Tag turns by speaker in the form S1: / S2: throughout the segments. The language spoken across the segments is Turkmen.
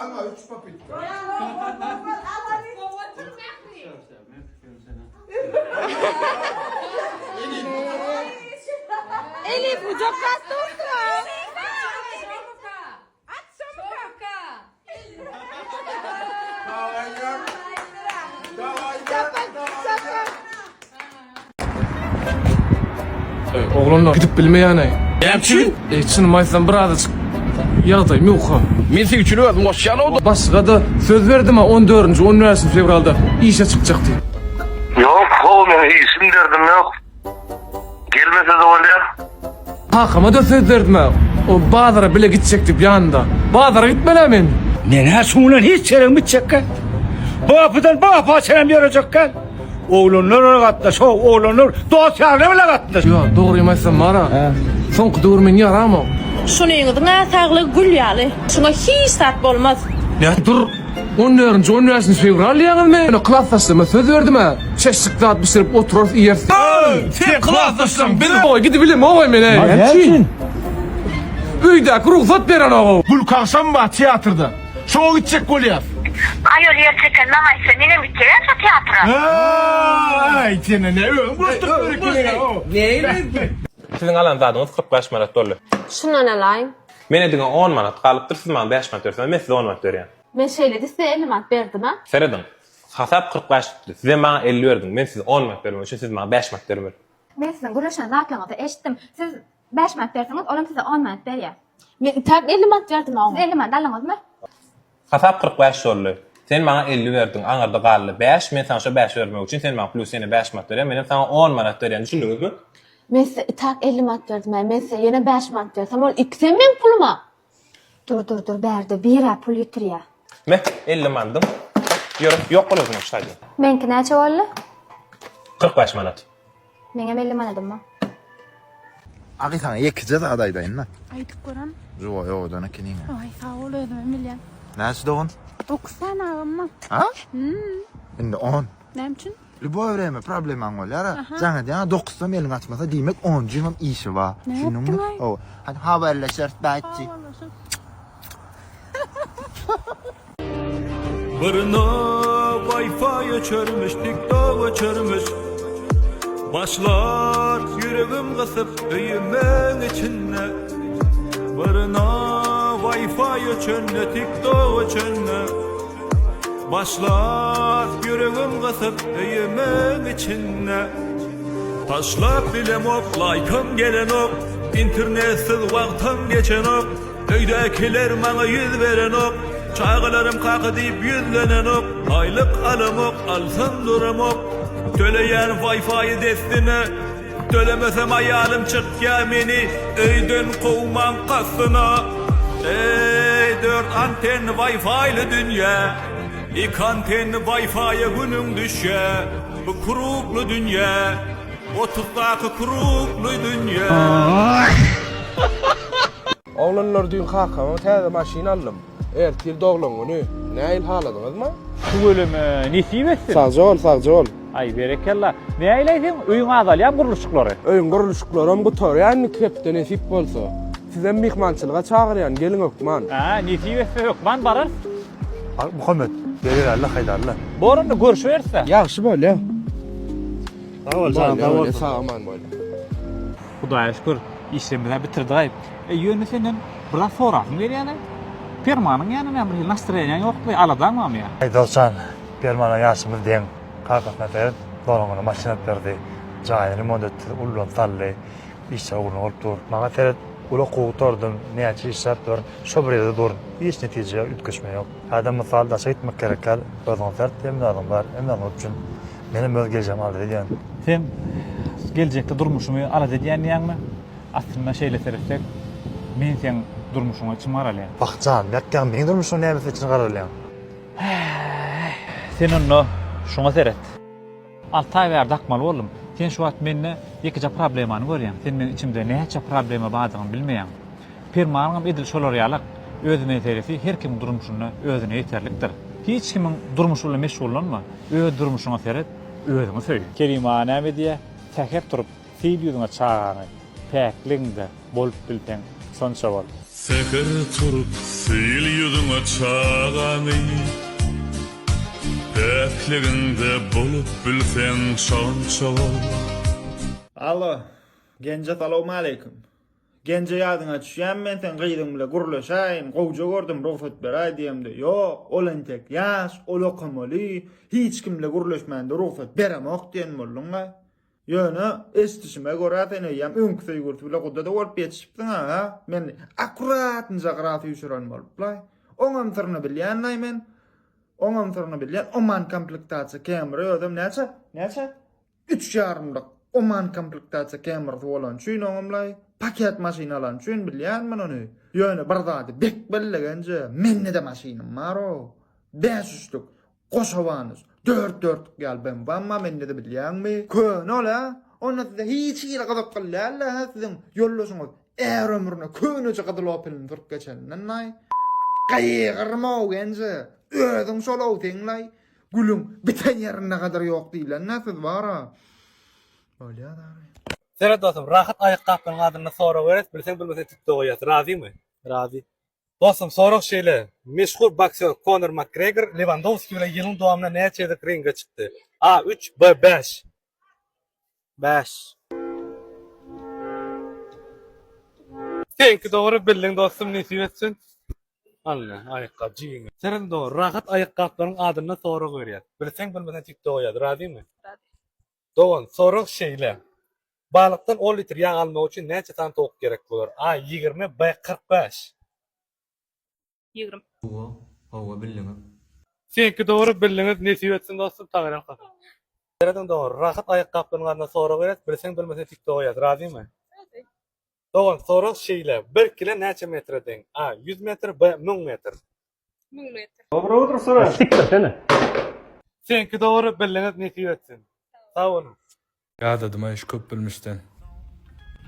S1: Alma üç popytka.
S2: Elif ucaklaştı.
S3: Oglanlar gidip bilmeýän-eý.
S4: Näme üçin?
S3: E, çynymy aýtsam birazajyk ýagdaýym ýok-ha.
S4: Men seň üçin özüm goşýan-ow.
S3: Başga-da söz berdim-ä 14-nji, 15-nji fewralda işe çykjak diýip.
S5: Ýok, how meň işim derdim ýok. Gelmese-de bolýar.
S3: Kakama-da söz berdim-ä, o bazara bile gitjek diýip ýanynda. Bazara gitmel-ä men.
S6: Men-ä şuň bilen hiç ýere gitjekgä. Bu gapydan bu gapa çenlem ýörejekgä. Oglanlar gatnaş, ho, oglanlar dost-ýarlar bilen gatnaş.
S3: Ýok, dogrymy aýtsam bar-a, soňky döwür men ýaramok.
S2: Şunyňyzyň-a saglygy gül ýaly. Şuňa hiç zat bolmaz.
S3: Nä dur, on dördünji, on bäşinji fewral diýýäňizmi? Ýöne klasdaşlaryma söz berdim-ä, çeşjik zat bişirip oturarys, iýeris diýip.
S4: Sen klasdaşlaň bilen.
S3: Oý, gidibilemog-oý men-eý.
S6: Näme üçin?
S3: Öýdäki rugsat berenog-ow.
S4: Gülki agşam bar teatrda. Şoňa gitjek bolýas.
S7: Aý ol ýer çeken maňa aýtsa menem gitjegä şo teatra.
S4: Aý sene ne öň gösterip berekene.
S8: Siziň alan zadyňyz 45 manat boldy.
S9: Şundan alaýyn.
S8: Mene diňe on manat galypdyr, siz maňa bäş manat berseňiz, men size on manat berýän.
S9: Men şeýle size 50 manat berdim-a.
S8: Serediň, hasap 45 tutdy. Sizem maňa 50 berdiň. Men size on manat bermek üçin siz maňa bäş manat bermeli.
S10: Men siziň gürleşen zatlaryňyzy eşitdim. Siz bäş manat berseňiz, olam size on manat berýär.
S9: Men itäk 50 manat berdim oňa.
S10: Siz 50 manat aldyňyzmy?
S8: Hasap 45 boldy. Sen maňa 50 berdiň, aňyrda galdy bäş, men saňa şo bäşi bermek üçin sen maňa plýus ýene bäş manat berýäň, menem saňa on manat berýän, düşündiňizmi?
S9: Men size itäk 50 manat berdim, men size ýene bäş manat bersem, ol ikisem meň puluma.
S10: Dur, dur, dur, bärde bir-ä pul ýitirýär.
S8: Me, 50 manadyň. Ýör, ýok bol özüňem şu taýdan.
S10: Meňki näçe boldy?
S8: 45 manat.
S10: Meňem 50 manadym bar.
S11: Agy saňa ýekeje zat aýdaýynda.
S2: Aýdyp görem.
S11: Juwa owadan ekeniň.
S2: Aý sag bol özümem bilýän.
S11: Näçe dogan?
S2: 9 sany agam bar.
S11: Ha? Indi 10.
S2: Näme üçin?
S11: Lýuboý wremýa problemaň bolýar-a. Jaň edýäň, dokuzdan eliň açmasa, diýmek onjyňam işi bar. Düşündiňmi? Hawa. Hadi habarlaşarys, baýçy.
S6: Birine Wi-Fi öçermiş, TikTok öçermiş. Başlar ýüregim gysyp öýümiň içinde. Birine Wi-Fi öçende, TikTok öçende. Başlar ýüregim gysyp öýümiň içinde. Taşlap bilemok, laýkam gelenok, internetsiz wagtam geçenok. Öýdäkiler maňa ýüz berenok, Çagalarym kaka diýip ýüzlenenok, Aýlyk alamok, alsam duramok, Töleýän Wi-Fi-y dessine, Tölemesem aýalym çykýa meni öýden kowmaň kastyna. Eý, dört antenli Wi-Fi-ly dünýä, Iki antenli Wi-Fi-a günüň düşýä, Bu krugly dünýä. Otuzdaky krugly dünýä.
S1: Oglanlar düýn kakama täze maşyn aldym. Ertir doglan güni. Nähili haladyňyzmy?
S12: Tüweleme, nesip etsin.
S1: Sagja bol, sagja bol.
S12: Aý berekella. Nähili seň öýüň azalýamy gurluşyklary?
S1: Öýüň gurluşyklaram gutarýar indiki hepde nesip bolsa. Sizem myhmançylyga çagyrýan, geliň hökman.
S12: Hä, nesip etse hökman bararys.
S6: Muhammet, berekella haýdarla.
S12: Bor onda görşüberis-dä.
S1: Ýagşy bolýa.
S6: Sag bol janyň sag bolsun.
S1: Sag aman bol.
S12: Hudaýa şükür, işlerimiz-ä bitirdik-aý. E, ýöne senden bir zat sorasym gelýär-le. Permanyň ýany näme bir hili nastroýeniýaň ýokmy, aladaň barmy ýa?
S6: Aý dostjan, Permana ýaşymyz deň. Kakasyna seret, doglan güne maşyn alyp berdi. Jaýyny remont etdi, ullan saldy. Işler ugruna bolup dur. Maňa seret, uly okuw gutardym, näçe işläp ýörün, şo bir ýerde durun. Hiç netije, üýtgeşme ýok. Adam mysal daşa gitmek gerek däl, özüňe seret, hemme zadyň bar, hemme zadyň üpjün. Menem öz geljegimi alada edýän.
S12: Sen geljekde durmuşyňy alada edýän diýýäňmi? Aslynda şeýle seretsek, men seň durmuşyňa içim garalýar.
S6: Wah, janym ýakýaň, meň durmuşyma nämesine içiň garalýaň?
S12: Häý, sen onda şuňa seret. Alty aý bäri dakmaly boldum. Sen şu wagt mende ýekeje problemany görýäň. Sen meň içimde näçe problema bardygyny bilmeýäň. Permanyňam edil şolar ýalak. Öz meselesi her kimiň durmuşynda özüne ýeterlikdir. Hiç kimiň durmuşy bilen meşgullanma. Öz durmuşyňa seret, özüňi söý. Kerim aga näme diýýär? Säher turup, sil ýüzüňe çagaňy, päkligiňde bolup bilseň, şonça bol.
S6: Säher turup, sil.
S5: Sil ýüzüňe çagamy Päkligiňde bolup bilseň şonça bol.
S11: Alo, Genje salowmaleýkim. Genje ýadyňa düşýämi men seň gyzyň bile gürleşäýin, gowja gördüm rugsat beräý diýemde, ýok, ol entek ýaş, ol okamaly, hiç kim bile gürleşmände rugsat beremok diýen bolduň-a. Ýöne, eşidişime görä sen eýýäm öňki söýgülisi bile guda-da bolup ýetişipsiň-a, hä? Men akkuratnyja gyra süýşüren bolup-laý. Oňam syryny bilýän-laý men. Oňam syryny bilýän. Oman komplektasiýa Camry özem näçe? Näçe? Üç ýarymlyk Oman komplektasiýa Camry-sy bolany üçin oňam-laý. Paket maşyn alany üçin bilýän men ony. Ýöne bir zady bek bellegenje, mende-de maşynym bar-ow. Bäş üçlük. Goşa wanus, dört dörtlük ýaly BMW-am bar mende-de bilýäňmi? Köne ol-a. Onda size hiç hili gyzykly däl-le, hä siziň ýoldaşyňyz är ömrüne köneje gyzyl Opelini sürüp geçeninden-laý. Gygyrma-ow Genje, özüň şol-ow seň-laý. Gülüň biten ýerinde gadyr ýok diýlen-dä siz bar-a. Bolýa dagy.
S8: Seret dostum, rahat aýakgaplaryň adynda sorag beres, bilseň bilmeseň tiktok goýýas. Razymy? Razy. Dostum, sorag şeýle, meşhur boksýor Konor Makgregor Lewandowski bilen ýylyň dowamynda näçe gezek ringe çykdy? A, üç, B, bäş. Bäş. Seňki dogry bildiň dostum nesip etsin. Alna aýakgap jigiňe. Senem dogry rahat aýakgaplaryň adyndan sorag berýär. Bilseň bilmeseň tiktoga ýaz razymy? Razy. Dogan sorag şeýle. Balykdan on litr ýag almak üçin näçe sany towuk gerek bolar? A, 20, B, 45.
S2: 20.
S3: Hawa, hawa bildiňiz.
S8: Seňki dogry bildiňiz nesip etsin dostum Taňryýalkasyn. Serediň dogan rahat aýakgaplaryň adyndan sorag berýäs bilseň bilmeseň tiktoga ýaz razymy? Razy. Dogan sorag şeýle bir kile näçe metre deň? A, 100 metr B, 1000 metr.
S2: 1000 metr.
S8: Seňki dogry bildiňiz nesip etsin. Sag boluň.
S3: Ýadadym-aý şu köp bilmişden.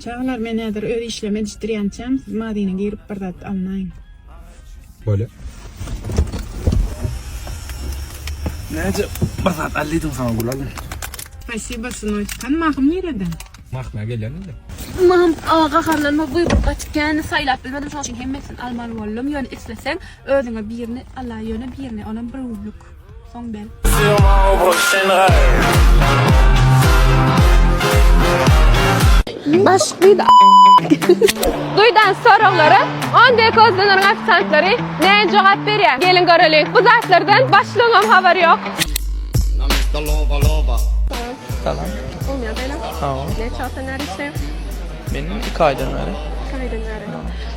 S2: Çagalar men häzir öz işlerimi edişdirýänçäm siz magazine girip bir zat alynaýyň.
S3: Bolýa. Näce bir zat al diýdim saňa gül aldym.
S2: Spasibo synoçka. Hany Mahym nirede?
S3: Mahym-a gelýän indi.
S9: Mahym gaharlanma wybor gaty kän saýlap bilmedim şoň üçin hemmesini almaly boldum ýöne isleseň özüňe birini alaý ýöne birini onam bir günlük. Soň bel.
S10: Baş gyz Duýdan soraglara On dek ozlanaryn ofisiantlary näme jogap berýär? Geliň göreliň. Bu zatlardan başlygyňam habary ýok.
S3: Salam.
S10: Olmaýar beýle.
S3: Hawa.
S10: Näçe wagtdan bäri işleýäň?
S3: Men 2 aýdan bäri.
S10: 2 aýdan bäri.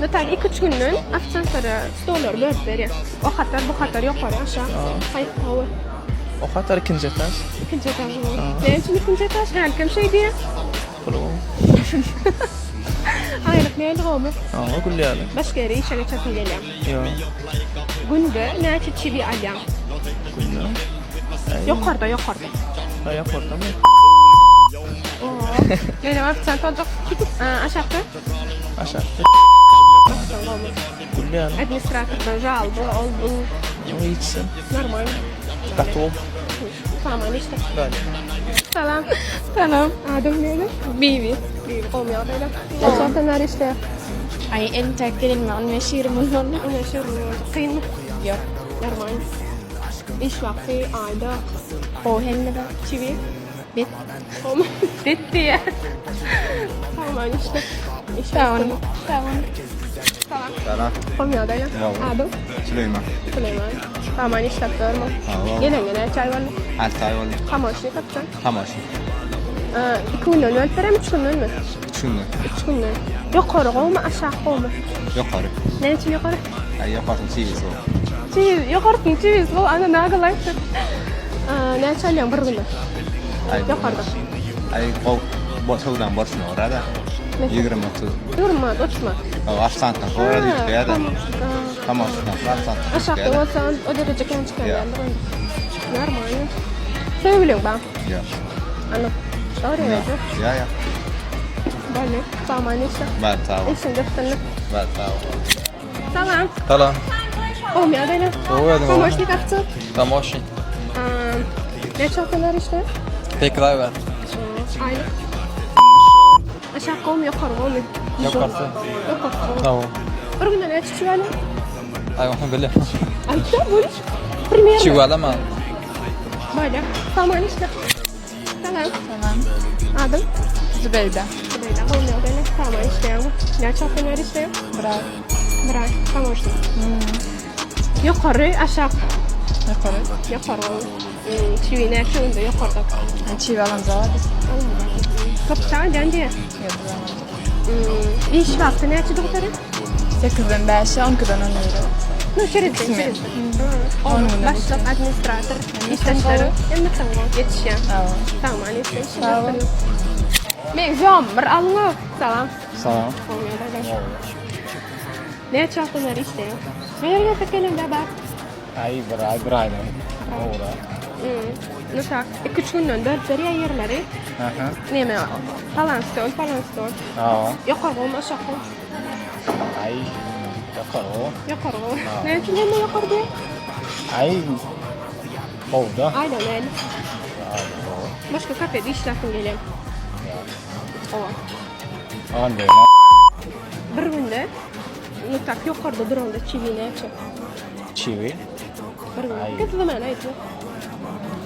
S10: No tak 2-3 günden ofisiantlara Stollary bölüp berýär. O hatar, bu hatar, ýokary, aşak. Haýsy gowy?
S3: O hatar ikinji etaž.
S10: Ikinji etaž gowy. Näme üçin ikinji etaž? Hälkem şeý diýýär.
S3: Puly gowy.
S10: Aýlyk nähili gowumy?
S3: Hawa, gül ýaly.
S10: Başga ýere işe geçesiň gelýärmi?
S3: Ýok.
S10: Günde näçe çiwi alýaň?
S3: Günde?
S10: Ýokarda, ýokarda.
S3: Ha, ýokardamy?
S10: Menem ofisiant boljak. Aşakda?
S3: Aşakda. Gülýän.
S10: Administratordan žalba, ol bu.
S3: Ýok hiçsin.
S10: Normal.
S3: Gaty gowy.
S10: Saman işte. Salam. Salam. Adyň näme? Bibi. Bibi gowy ýagdaýda. Näçe wagtdan bäri işleýär?
S9: Aý entek gelinime 15 ýyl boldy.
S10: 15 ýyl boldy. Kynmy?
S9: Ýok.
S10: Normal. Iş wagty aýda.
S9: Gowy hemme zat.
S10: Çiwi.
S9: Bet.
S10: Gowy. Bet diýýär. Saman işte.
S9: Sag boluň. Sag boluň.
S10: Salam.
S11: Salam.
S10: Gowy ýagdaýda. Adyň?
S11: Süleýman.
S10: Süleýman. Saman işläp durmy?
S11: Hawa.
S10: Geleniňe näçe aý boldy?
S11: Alty aý boldy.
S10: Pomoçnik atjan?
S11: Pomoçnik.
S10: Iki günden bölüp beremi, üç gündenmi?
S11: Üç günden.
S10: Üç günden. Ýokary gowumy, aşak gowumy?
S11: Ýokary.
S10: Näme üçin ýokary?
S11: Aý ýokarsynyň çiwisi gowy.
S10: Çiwi, ýokarsynyň çiwisi gowy, ana nagalaýypdyr. Näçe alýaň bir günde? Ýokarda.
S11: Aý gowy, söwdaň bolşuna görä-de. 20 30.
S10: 20 manat, 30 manat.
S11: Hawa, ofisiantdan soň üýtgeýär-de. Pomoçnikden soň ofisiantdan
S10: Aşakda bolsa o dereje kän çykýan däldir onda. Normalny. Söýgüliň bar?
S11: Ýok.
S10: Ana. Dogry ýa-da?
S11: Ýok, ýok.
S10: Boldy. Sag işle.
S11: Bar, sag bol.
S10: Işiňde üstünlik.
S11: Bar, sag bol.
S10: Salam.
S3: Salam.
S10: Gowymy ýagdaýlar?
S3: Gowy özüň.
S10: Pomoçnik ofisiant?
S3: Pomoçnik.
S10: Näçe wagtdan bäri işleýär?
S3: 8 aý bar.
S10: Aýlyk. Aşak gowmy, ýokary gowmy?
S3: Ýokarsy.
S10: Ýokarsy gowy.
S3: Hawa.
S10: Bir günde näçe çiwi alýaň?
S13: Aý ony bilem.
S10: Aýtda bul. Primerno.
S13: Çiwi alaman.
S10: Bolýar. Salam işle. Salam.
S9: Salam.
S10: Adyň?
S9: Zübeýda.
S10: Zübeýda gowy ýagdaýlar. Salam işleýäňmi? Näçe wagtdan bäri işleýäň?
S9: Bir aý.
S10: Bir aý. Pomocnik. Ýokary, aşak.
S9: Ýokary.
S10: Ýokary gowy. Çiwi näçe günde ýokarda?
S9: Çiwi alamzok biz.
S10: Köp sag diýýä.
S9: Ýok.
S10: Iş wagty näçede gutarýar?
S9: Sekizden bäşe, on ikiden on bire.
S10: Nu, şeretden, şeretden. Başlyk, administrator, işdeşleriň hemmesi gowy, ýetişýär. Sag bol, işde.
S9: Sag bol.
S10: Men jom, bir alyň-ow. Salam.
S13: Salam.
S10: Gowy ýagdaýlar. Näçe wagtdan bäri işleýäň? Her gezek gelemde bar.
S13: Aý, bir aý, bir aýdan gowrak.
S10: Nu tak, 2-3 günden berip berýär ýerleri.
S13: Aha.
S10: Neme, palan stol, palan stol.
S13: Hawa.
S10: Ýokary gowy, aşak gowy.
S13: Aý, ýokary gowy.
S10: Ýokary gowy. Näme üçin hemme ýokary diýýär?
S13: Aý, gowy-da.
S10: Aýdan näme? Başga kafede işläsiň gelýär.
S13: Ýok.
S10: Gowy.
S13: Onda
S10: Bir günde, nu tak, ýokarda duranda çiwi näçe?
S13: Çiwi?
S10: Bir gün. Köp zaman aýtma.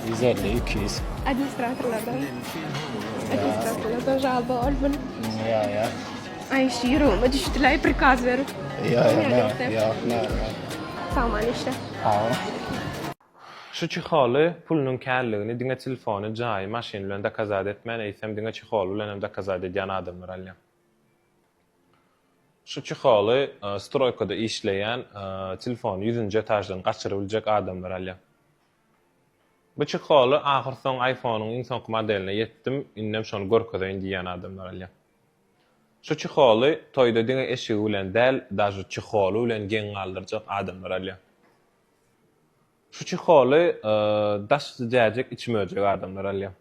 S13: 150, 200.
S10: Administratorlardan. Administratorlardan žalba ol bul.
S13: Ýa, ýa.
S10: Aý, şu ýüregime düşdüläý prikaz berip.
S13: Ýa, ýa, ýa, ýa.
S10: Sag bol işle.
S13: Sag bol.
S8: Şu çeholy pulunyň känligini diňe telefony, jaýy, maşyny bilen dokazat etmän, eýsem diňe çeholy bilen hem dokazat edýän adamlar alýar. Şu çeholy stroýkada işleýän, telefony ýüzünji etaždan gaçyryp biljek adamlar alýar. Bu çeholy ahyrsoň iPhone-yň iň soňky modeline ýetdim, indem şony görkezeýin diýýän adamlar alýar. Şu çeholy toýda diňe eşigi bilen däl, daže çeholy bilen geň galdyrjak adamlar alýar. Şu çeholy daşy jäjek içi möjek adamlar alýar.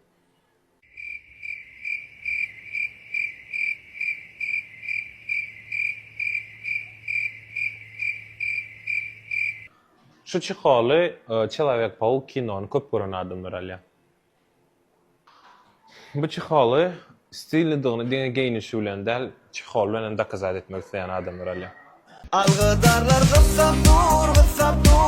S8: Şu çeholy Çelowek Pauk kinony köp gören adamlar alýar. Bu çeholy stillidigini diňe geýnişi bilen däl, çehol bilen hem dokazat etmek isleýän adamlar alýar.
S14: Algydarlar gyssap dur, gyssap dur.